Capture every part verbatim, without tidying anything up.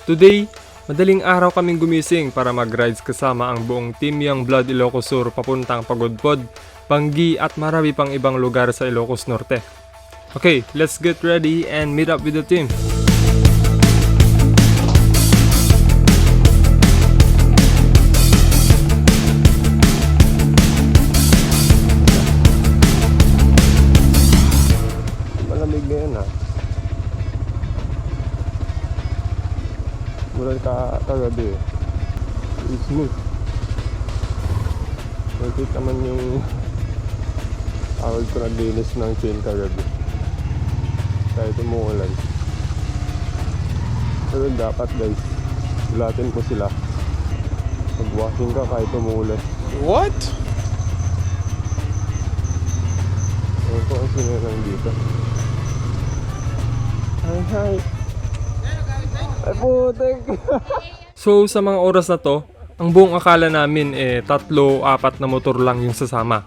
Today, madaling araw kaming gumising para mag-rides kasama ang buong Team Young Blood Ilocos Sur papuntang Pagudpod, Pangui at marami pang ibang lugar sa Ilocos Norte. Okay, let's get ready and meet up with the team. Malamig ngayon, ah. Mula ka, kagabi, eh. Smooth. Worth it naman yung pagod ko naglinis ng chain kagabi. Kahit umuulan. Pero dapat, guys, gulatin ko sila. Mag-washing ka kahit umuulan. What? Ewan ko kung sino yung nandito. Hi, hi. Ay, putik! So, sa mga oras na to, ang buong akala namin, eh, tatlo, apat na motor lang yung sasama.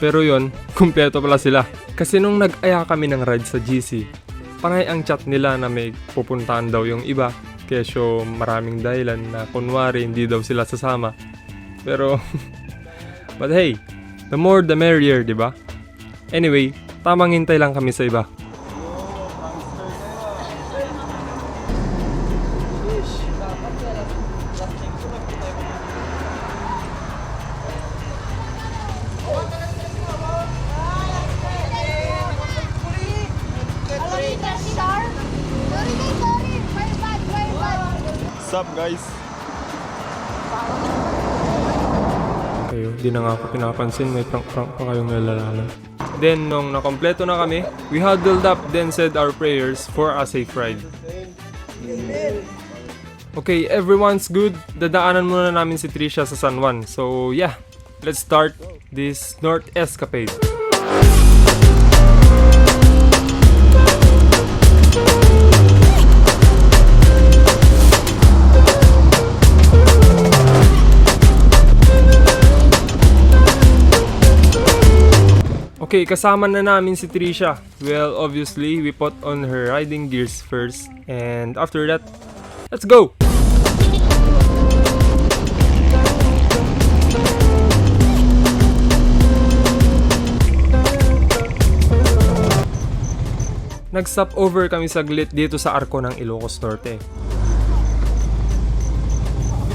Pero yon, kumpleto pala sila. Kasi nung nag-aya kami ng ride sa G C, panay ang chat nila na may pupuntahan daw yung iba, kesyo maraming dahilan na kunwari hindi daw sila sasama. Pero, but hey, the more the merrier, di ba? Anyway, tamang hintay lang kami sa iba. Sup, guys? Kayo, di na nga ako pinapansin, may prank-prank pa kayong nalalaman. Then, nung nakompleto na kami, we huddled up, then said our prayers for a safe ride. Okay, everyone's good. Dadaanan muna namin si Trisha sa San Juan. So, yeah, let's start this North Escapade. Okay, kasama na namin si Trisha. Well, obviously, we put on her riding gears first. And after that, let's go! Nag-stop over kami saglit dito sa Arco ng Ilocos Norte.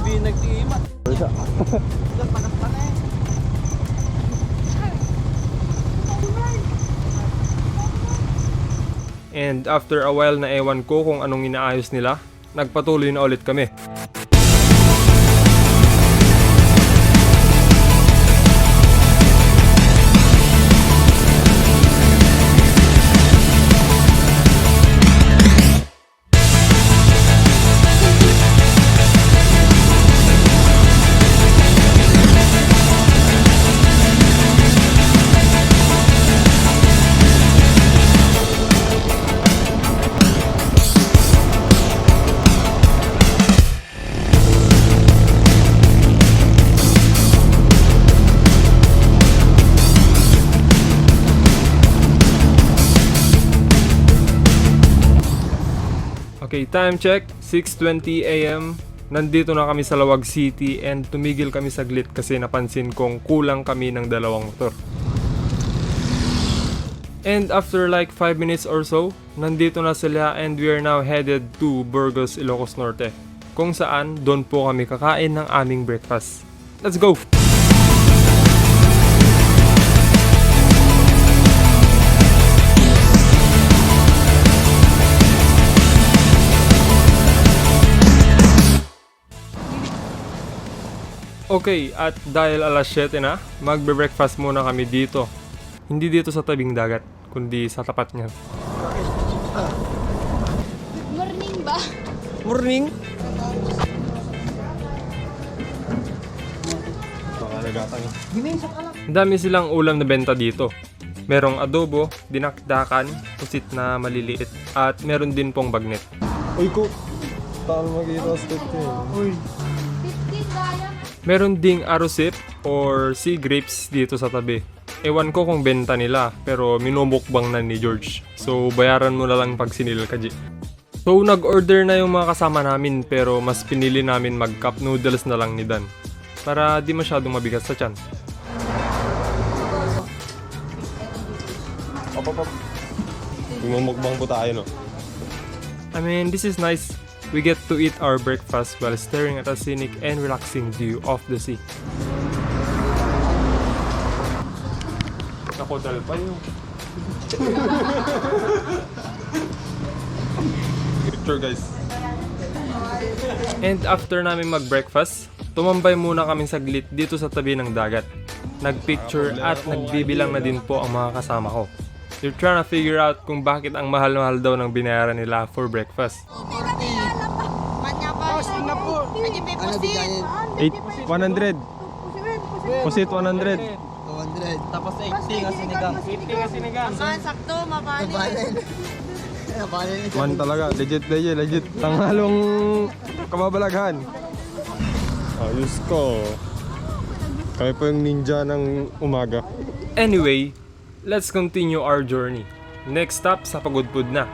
Hindi nag-iimat. And after a while, na ewan ko kung anong inaayos nila, nagpatuloy na ulit kami. Okay, time check, six twenty A M. Nandito na kami sa Laoag City and tumigil kami saglit kasi napansin kong kulang kami ng dalawang motor. And after like five minutes or so, nandito na sila and we are now headed to Burgos, Ilocos Norte, kung saan doon po kami kakain ng aming breakfast. Let's go! Okay, at dahil alas siyete na, magbe-breakfast muna kami dito. Hindi dito sa tabing dagat, kundi sa tapat niya. Good morning ba? Morning! Baka nagatan. Ang dami silang ulam na benta dito. Merong adobo, dinakdakan, pusit na maliliit, at meron din pong bagnet. Uy, Cook! Taal makita sa step ko. Uy! fifteen ba yan? Meron ding arosip or sea grapes dito sa tabi. Ewan ko kung benta nila, pero minumukbang na ni George. So, bayaran mo na lang pag sinil ka, G. So, nag-order na yung mga kasama namin, pero mas pinili namin mag-cup noodles na lang ni Dan para di masyadong mabigat sa tiyan. Op, op, op. Magmumukbang po tayo, no? I mean, this is nice. We get to eat our breakfast while staring at a scenic and relaxing view of the sea. Naku, dal pa yun. Picture, guys. And after namin mag-breakfast, tumambay muna kaming saglit dito sa tabi ng dagat. Nagpicture at nagbibilang na din po ang mga kasama ko. They're trying to figure out kung bakit ang mahal-mahal daw ng binayaran nila for breakfast. Manyabas. Boss, ano po? Ay, di may pusit. Eight, one hundred. Pusit, one hundred. Two hundred. Tapos eighty nga sinigang. Eighty nga sinigang. Aman, sakto, mabali. Mabali. Mabali. Man talaga, legit, legit, legit. Tanghalong kababalaghan. Ayos ko. Kami po yung ninja ng umaga. Anyway, let's continue our journey. Next stop, sa Pagudpud na.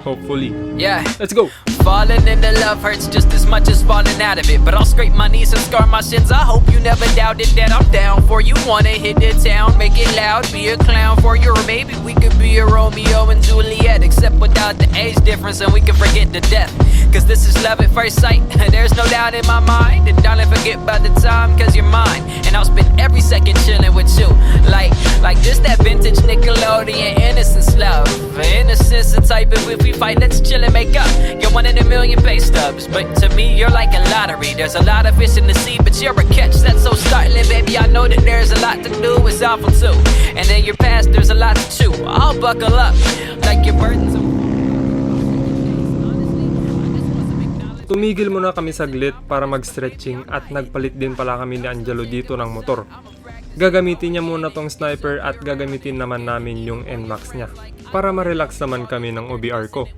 Hopefully. Yeah. Let's go! Falling into love hurts just as much as falling out of it. But I'll scrape my knees and scar my shins. I hope you never doubted that I'm down for you. Wanna hit the town, make it loud, be a clown for you. Or maybe we could be a Romeo and Juliet, except without the age difference, and we can forget the death. Cause this is love at first sight. There's no doubt in my mind. And darling, forget about the time, cause you're mine. And I'll spend every second chilling with you. Like, like this, that vintage Nickelodeon innocence love. Innocence, the type of, if we fight, let's chill and make up. You're one in a million pay stubs, but to me, you're like a lottery. There's a lot of fish in the sea, but you're a catch that's so startling. Baby, I know that there's a lot to do, it's awful too. And in your past, there's a lot to chew. I'll buckle up, like your burdens. Tumigil muna kami saglit para mag-stretching at nagpalit din pala kami ni Angelo dito ng motor. Gagamitin niya muna tong sniper at gagamitin naman namin yung N max niya para ma-relax naman kami ng O B R ko.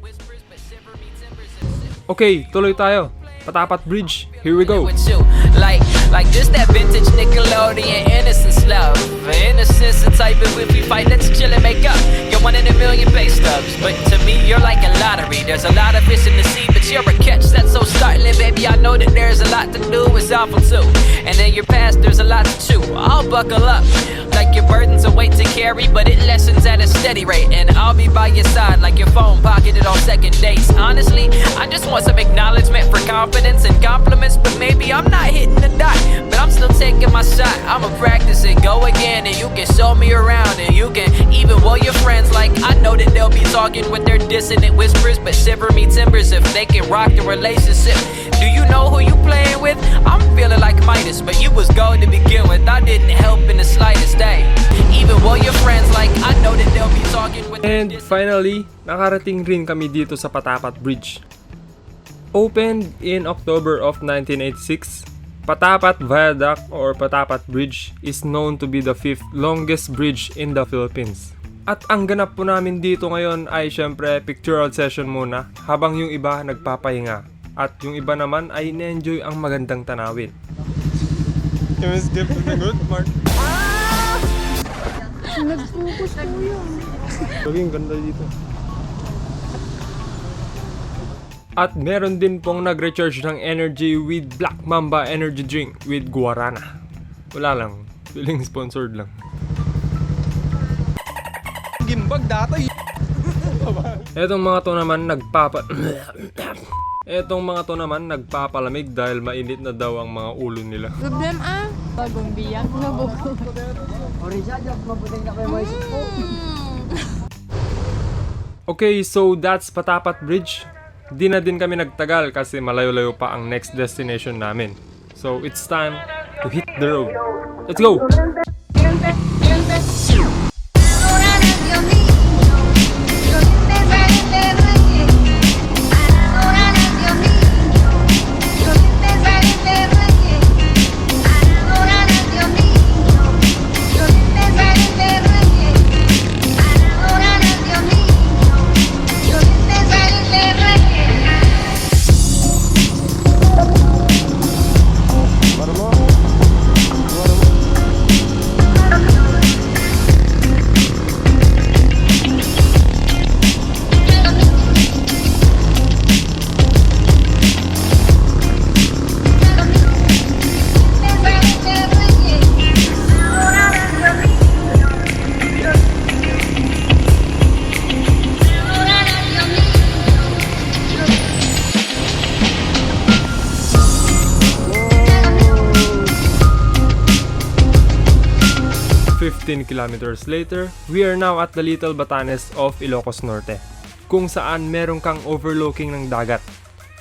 Okay, tuloy tayo. Patapat Bridge, here we go. With you. Like, like this, that vintage Nickelodeon innocence love. Innocence, the type of, if we fight, let's chill and make up. You're one in a million pay stubs, but to me, you're like a lottery. There's a lot of fish in the sea, but you're a catch that's so startling. Baby, I know that there's a lot to do, it's awful too. And in your past, there's a lot to chew. I'll buckle up. Like your burden's a weight to carry, but it lessens at a steady rate. And I'll be by your side like your phone pocketed on second dates. Honestly, I just want some acknowledgement for confidence and compliments, but maybe I'm not hitting the dot. But I'm still taking my shot. I'ma practice and go again, and you can show me around, and you can even warn your friends. Like, I know that they'll be talking with their dissonant whispers, but shiver me timbers if they can rock the relationship. Do you know who you playing with? I'm feeling like Midas, but you was gold to begin with. I didn't help in the slightest, eh? Even wore your friends like I know that they'll be talking with their And finally, nakarating rin kami dito sa Patapat Bridge. Opened in October of nineteen eighty-six, Patapat Viaduct or Patapat Bridge is known to be the fifth longest bridge in the Philippines. At ang ganap po namin dito ngayon ay syempre pictorial session muna habang yung iba nagpapahinga. At yung iba naman ay ine-enjoy ang magandang tanawin. Yung skip na good part. Nag-focus po yun. Lagi, ang ganda dito. At meron din pong nag-recharge ng energy with Black Mamba Energy Drink with Guarana. Wala lang. Feeling sponsored lang. Gimbag data y- Etong mga to naman nagpapa-, etong mga to naman nagpapalamig dahil mainit na daw ang mga ulo nila. Problem ah. Bagong biyak na buko. Orange siya, diyan maputing na kayo, mga isuko. Mm. Okay, so that's Patapat Bridge. Di na din kami nagtagal kasi malayo-layo pa ang next destination namin. So, it's time to hit the road. Let's go! Fifteen kilometers later, we are now at the Little Batanes of Ilocos Norte, kung saan meron kang overlooking ng dagat,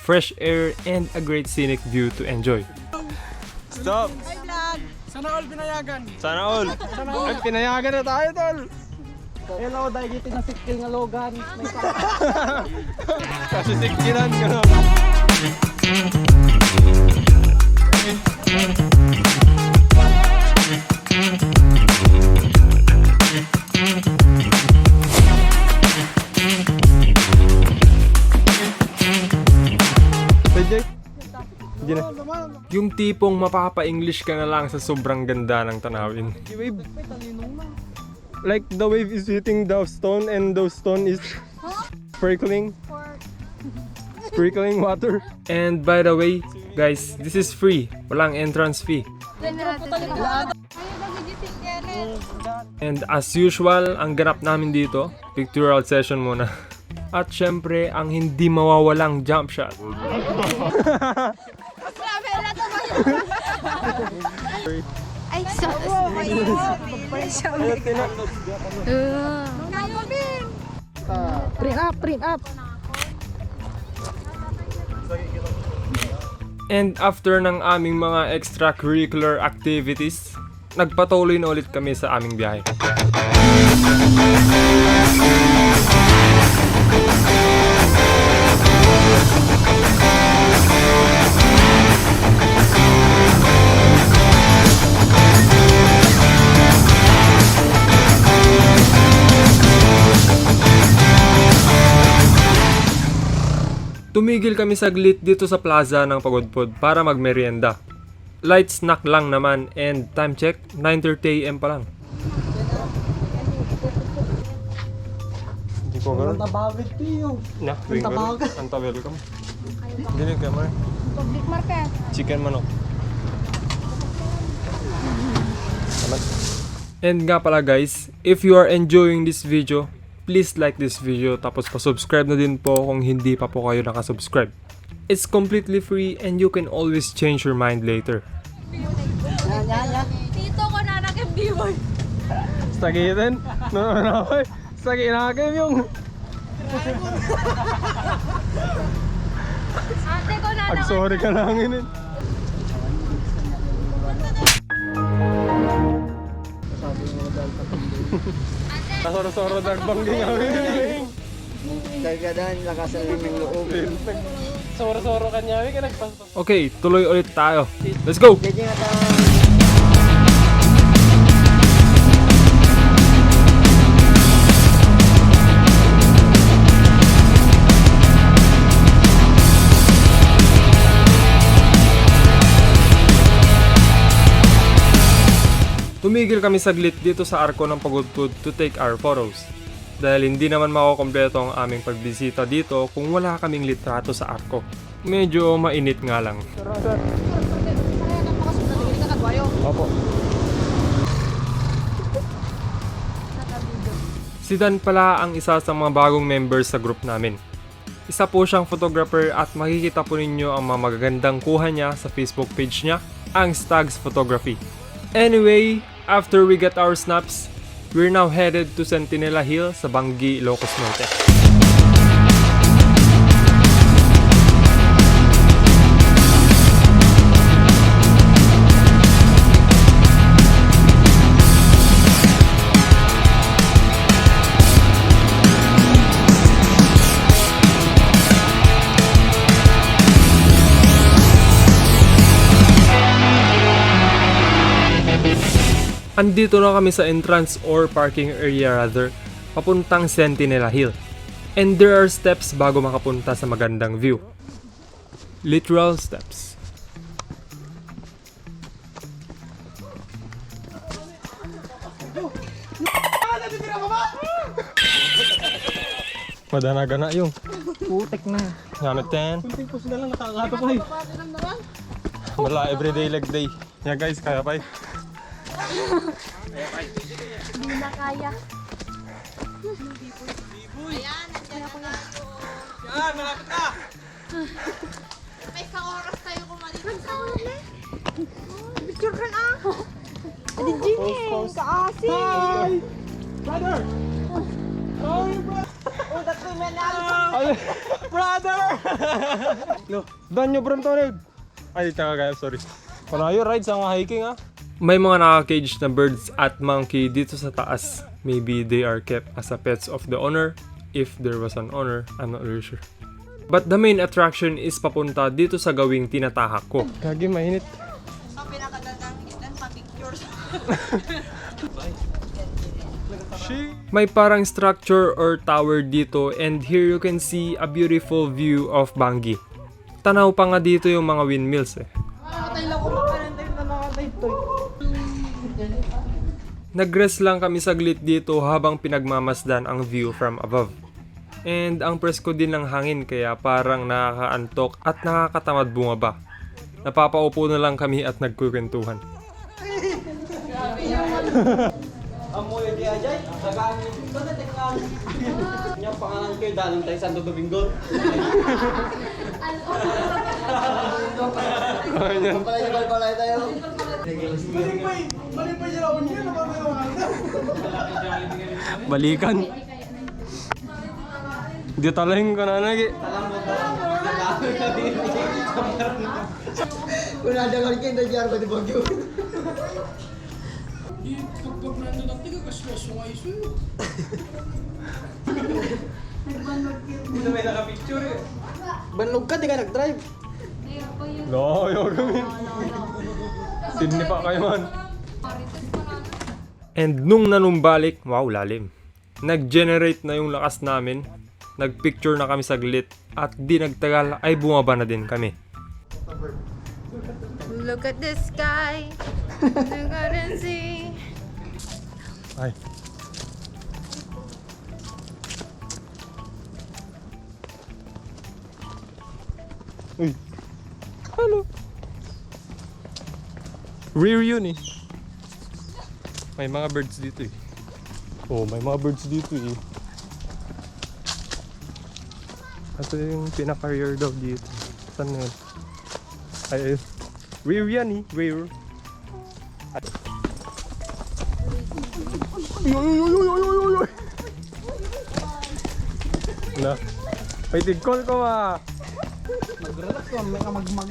fresh air, and a great scenic view to enjoy. Stop! Hi, vlog! Sana all pinayagan! Sana all! Sana all! Ay, pinayagan na tayo, tol! Hello, dahil dito na sikil nga Logan. Kasi sikilan ka na. Pwede? Hindi na. Yung tipong mapapa-English ka na lang sa sobrang ganda ng tanawin. Like the wave is hitting the stone and the stone is sprinkling sprinkling water. And by the way, guys, this is free. Walang entrance fee. And as usual, ang ganap namin dito, pictorial session muna. At syempre, ang hindi mawawalang jump shot. Ay, so, Print up, print up. And after ng aming mga extracurricular activities, nagpatuloy na ulit kami sa aming biyahe. Tumigil kami saglit dito sa plaza ng Pagudpud para magmerienda. Light snack lang naman and time check, nine thirty A M pa lang. Hindi ko gano'n. Ang tabawid, Pio. Na, Ang tabawid. Ang tawel ka mo. Dili ka mo. Public market. Chicken manok. Salamat. And nga pala guys, if you are enjoying this video, please like this video tapos pa-subscribe na din po kung hindi pa po kayo nakasubscribe. It's completely free and you can always change your mind later. Tito ko na nakibiwan. Sagitan? No, no, no. Sagi na kayo yung Ate ko na Ag sorry ka lang ini. Kasoro-soro dagbang din kami. Dagdagan, lakas ang imong loob. Soro-soro kanya, may ka nagpas- Okay, tuloy ulit tayo. Let's go! Sige nga tayo. Tumigil kami saglit dito sa Arko ng Pagudpud to take our photos. Dahil hindi naman makukompleto ang aming pagbisita dito kung wala kaming litrato sa Arko. Medyo mainit nga lang. Opo. Si Dan pala ang isa sa mga bagong members sa group namin. Isa po siyang photographer at makikita po ninyo ang mga magagandang kuha niya sa Facebook page niya, ang Stags Photography. Anyway, after we get our snaps, we're now headed to Centinela Hill sa Bangui, Ilocos Norte. Andito na kami sa entrance or parking area rather, papuntang Centinela Hill. And there are steps bago makapunta sa magandang view. Literal steps. Madana-gana yung. Putik na. Gamit ten. Kunting puso na lang, nakakato ko eh. Wala, everyday leg day. Yeah guys, kaya pa eh. Hindi na kaya. Ayan, nandiyan na tayo. Yan, malapit na. May isang oras tayo kumain. Picture ka na. Adi, Jin. Pose, pose. Kaasim! Hi! Brother! How are you, bro? Oh, that's the man now. Brother! No. Done you, bro, Tony. Ay, tsaka kaya, sorry. Panayo, ride sa nga hiking, ah. May mga naka-cage na birds at monkey dito sa taas. Maybe they are kept as a pets of the owner. If there was an owner, I'm not really sure. But the main attraction is papunta dito sa gawing tinatahak ko. Gagi, mainit. Ang pinakagandang island pa pictures. May parang structure or tower dito, and here you can see a beautiful view of Bangui. Tanaw pa nga dito yung mga windmills eh. Nag-rest lang kami saglit dito habang pinagmamasdan ang view from above. And ang presko din ng hangin kaya parang nakakaantok at nakakatamad bumaba. Napapaupo na lang kami at nagkukwentuhan. Amoy di ajay, tagaan ni Victor na tekngan. Niya pangalan kayo, dalan tayo Santo Domingo. Ay, niya. Palay, palay, palay tayo. Balikan. Di talahin ka na lagi. Kung nadangan ka, hindi dyan, pwede bagyo. Di, pag, pag nandun ang tiga, kaswesyo nga iso yun. Dito may nakapicture eh. Banlog ka, di ka nag-drive. No, yun kami. Sydney pa kayo man. And nung nanumbalik, wow, lalim. Nag-generate na yung lakas namin. Nagpicture na kami saglit. At di nagtagal ay bumaba na din kami. Look at the sky. Look at the sea. Ay. Uy. Hello. Rare yun eh. May mga birds dito eh. Oh, may mga birds dito eh. Ito yung pinaka-rare daw dito. Saan na yun? Ay, ayun. Rare yan eh. Rare. Uy, uy, uy, uy, uy, uy, uy, uy. Na. May tigkol ko, ah. Mag-relax ka, may ka magmag.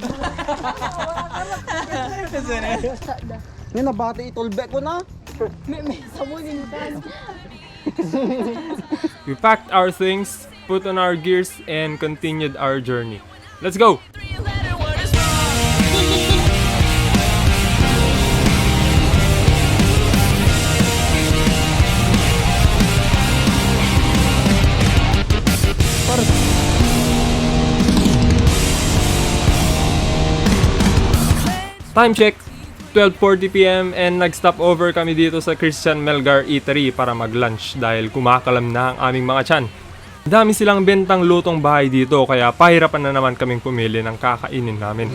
Ngayon, nabati itulbe ko na. May, may sabon yung tan. We packed our things, put on our gears, and continued our journey. Let's go! Time check, twelve forty P M, and nag-stop over kami dito sa Christian Melgar Eatery para mag-lunch dahil kumakalam na ang aming mga tiyan. Dami silang bentang lutong bahay dito, kaya pahirapan na naman kaming pumili ng kakainin namin.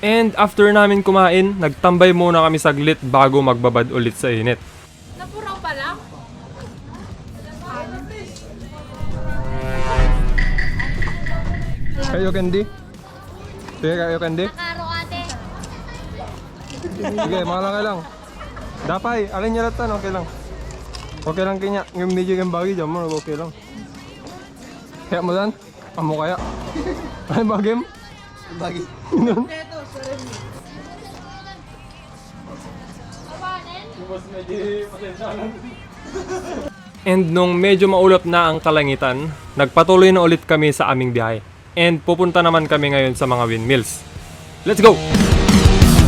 And after namin kumain, nagtambay muna kami saglit bago magbabad ulit sa init. Napuraw pala. Kayo, Candy? Sige, kayo, Candy? Nakaro, ate. Sige, mga lang, lang. Dapay, alin niya latan, okay lang. Okay lang kanya. Yung medyo yung bagay dyan mo, okay lang. Kaya mo dan? Amo kaya? Ano ba, game? Bagay. And nung medyo maulap na ang kalangitan, nagpatuloy na ulit kami sa aming biyahe. And pupunta naman kami ngayon sa mga windmills. Let's go!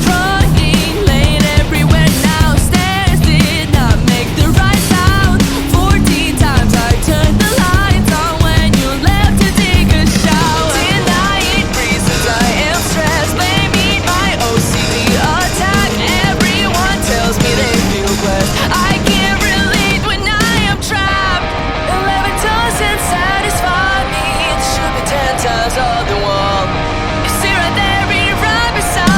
Running late everywhere now. Stairs did not make the right sound. Fourteen times I turned the lights on when you left to take a shower. Denying reasons I am stressed. Blaming my O C D attack. Everyone tells me they feel blessed. I can't relate when I am trapped. Eleven doesn't satisfy me. It should be ten times all the while. You sit right there, right beside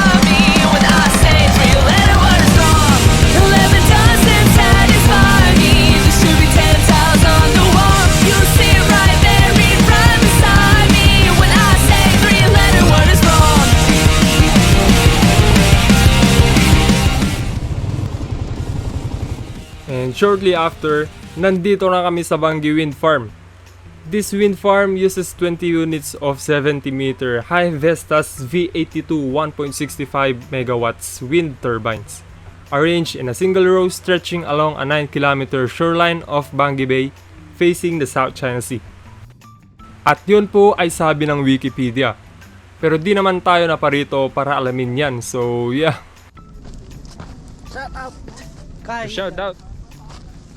Shortly after, nandito na kami sa Banggi Wind Farm. This wind farm uses twenty units of seventy meter high Vestas V eighty-two one point six five megawatts wind turbines, arranged in a single row stretching along a nine kilometer shoreline of Banggi Bay, facing the South China Sea. At yun po ay sabi ng Wikipedia. Pero di naman tayo naparito para alamin yan, so yeah. Shout out! Kay Shout out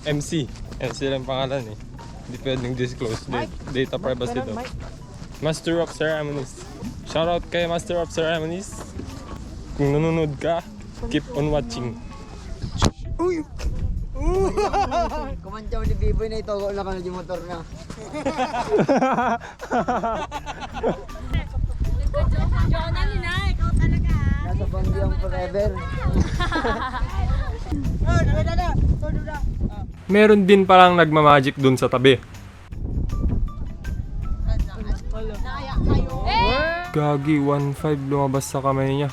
M C. M C lang pangalan eh. Hindi pwedeng disclose. Da- Mike. Data privacy Meron, daw. Mike. Master of Ceremonies. Shout out kay Master of Ceremonies. Kung nanonood ka, keep on watching. Uy! Kumantyaw ni Biboy na ito, wala ka na yung motor na. Joke na, Nina. Ikaw talaga, ah. Nasa Banggi ang forever. Meron din palang nagmamagic dun sa tabi. Naya kayo. Gagi, one five lumabas sa kamay niya.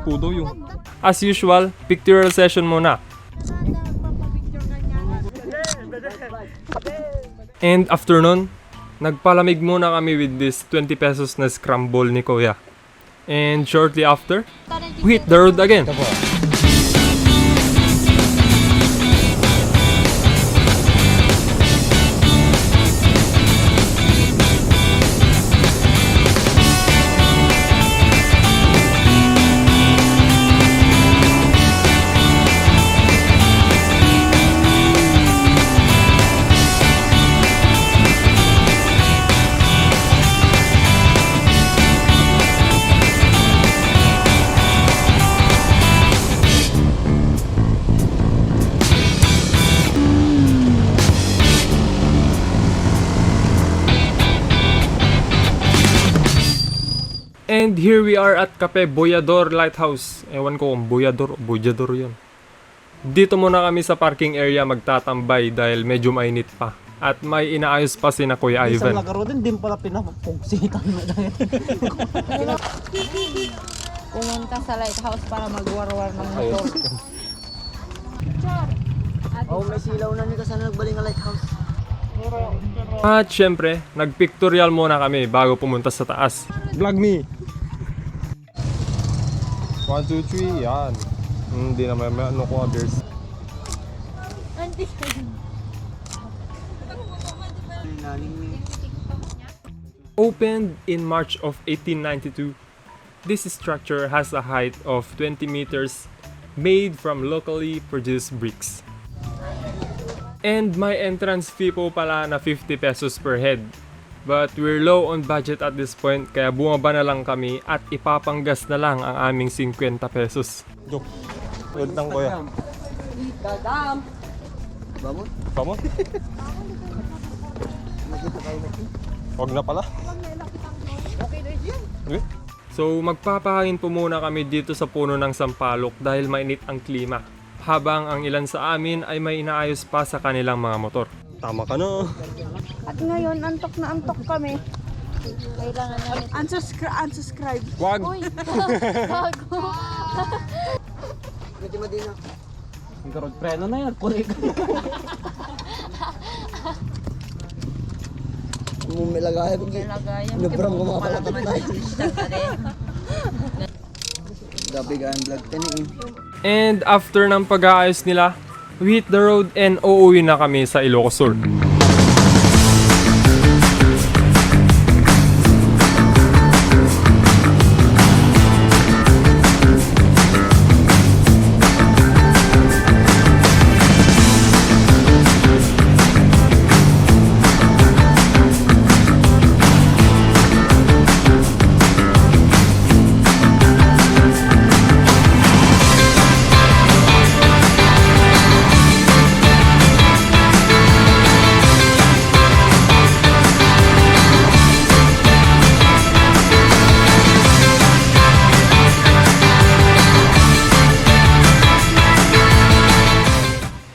Pudo yung. As usual, pictorial session muna. And after nun, nagpalamig muna kami with this twenty pesos na scramble ni Kuya. And shortly after, we hit the road again. And here we are at Cape Boyador Lighthouse. Ewan ko kung Boyador o Boyador yun. Dito muna kami sa parking area magtatambay dahil medyo mainit pa. At may inaayos pa sina Kuya Isang Ivan. lagaro din, din pala pinapugsitan na dahil. Pumunta sa lighthouse para magwarwar ng motor. Oh, may silaw na ni kasana nagbaling nga lighthouse. At syempre, nagpictorial muna kami bago pumunta sa taas. Vlog me! One, two, three, yan. Hindi na may, may ano ko, others. Opened in March of eighteen ninety-two, this structure has a height of twenty meters, made from locally produced bricks. And may entrance fee po pala na fifty pesos per head. But we're low on budget at this point, kaya bumaba na lang kami at ipapanggas na lang ang aming singkwenta pesos. Joke. Good lang, kuya. Vamos. Vamos? Wag na pala. Okay. So, magpapahangin po muna kami dito sa puno ng sampalok dahil mainit ang klima. Habang ang ilan sa amin ay may inaayos pa sa kanilang mga motor. Tama ka na. At ngayon, antok na antok kami. Kailangan namin. Unsubscri- unsubscribe. Wag! Uy! Gago! Medyo madina. Ang karod preno na yan, kunik. Mumilagay ko. Nilagayan. Nabrang ko mga palatatay. Grabe ka ang vlog ka ni eh. And after ng pag-aayos nila, we hit the road and uuwi na kami sa Ilocos Sur.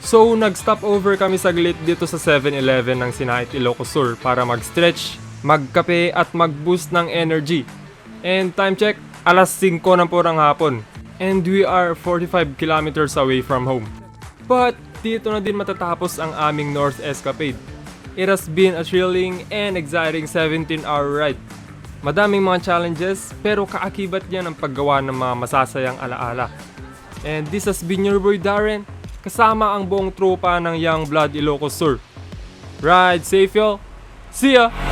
So, nag-stop over kami saglit dito sa Seven Eleven ng Sinait, Ilocos Sur para mag-stretch, magkape at mag-boost ng energy. And time check, Alas singko na po ng hapon, and we are forty-five kilometers away from home. But dito na din matatapos ang aming North Escapade. It has been a thrilling and exciting seventeen-hour ride. Madaming mga challenges, pero kaakibat niyan ang paggawa ng mga masasayang alaala. And this has been your boy Darren, kasama ang buong tropa ng Young Blood Ilocos Sur. Ride safe, y'all! See ya!